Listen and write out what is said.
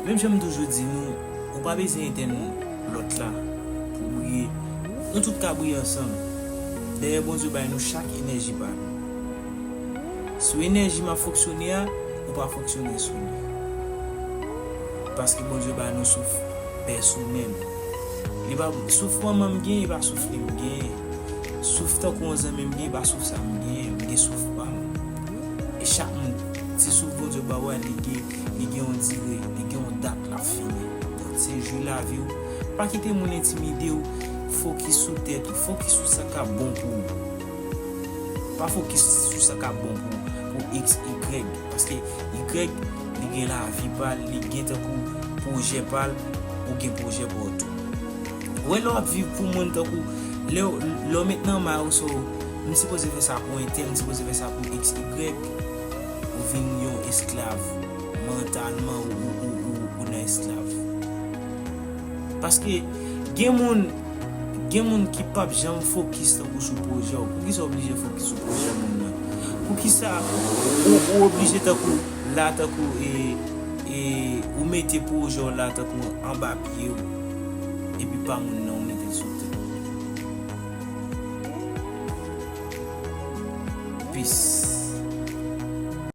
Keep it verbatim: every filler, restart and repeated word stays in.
Menm jan m toujou di nou, ou pa bezwen etenn lòt la pou w briye. Nou tout ka briye ansanm. Dayè, Bondye bay nou chak enèji pa nou. Sou enèji m ap fonksyone a, ou pa fonksyone sou li. Paske Bondye ba nou souf pèsonèl. Li pa, souf manman m gen, e pa souf li m gen. Souf tankou yon zanmi m gen, e pa souf sa m gen. M gen souf pa m. E chak moun, ti souf Bondye ba w a, li gen, li gen yon dire, li gen yon dat l ap fini. Donk, se jou lavi w. Pa kite moun entimide w. Fokis sou tèt ou. Fokis sou sa k ap bon pou ou. Pa fokis sou sa k ap bon pou, pou X, Y. Paske Y, li gen lavi pa l, li gen tankou pwojè pa l, ou gen pwojè pa w tou. Ou wè, lè w ap viv pou moun tankou, lè w, lè w met nan may ou, so, m sipoze fè sa pou entèl, m sipoze fè sa pou X, Y, ou vin yon esklav mantalman ou, ou, ou, ou nan esklav. Paske gen moun, gen moun ki p ap janm fokis tankou sou pwojè w. Poukisa w oblije fokis sou pwojè moun nan? Poukisa ou, ou oblije tankou la, tankou, e, e, ou mete pwojè w la tankou anba pye w, epi pa moun nan ou mete l sou tèt? Peace.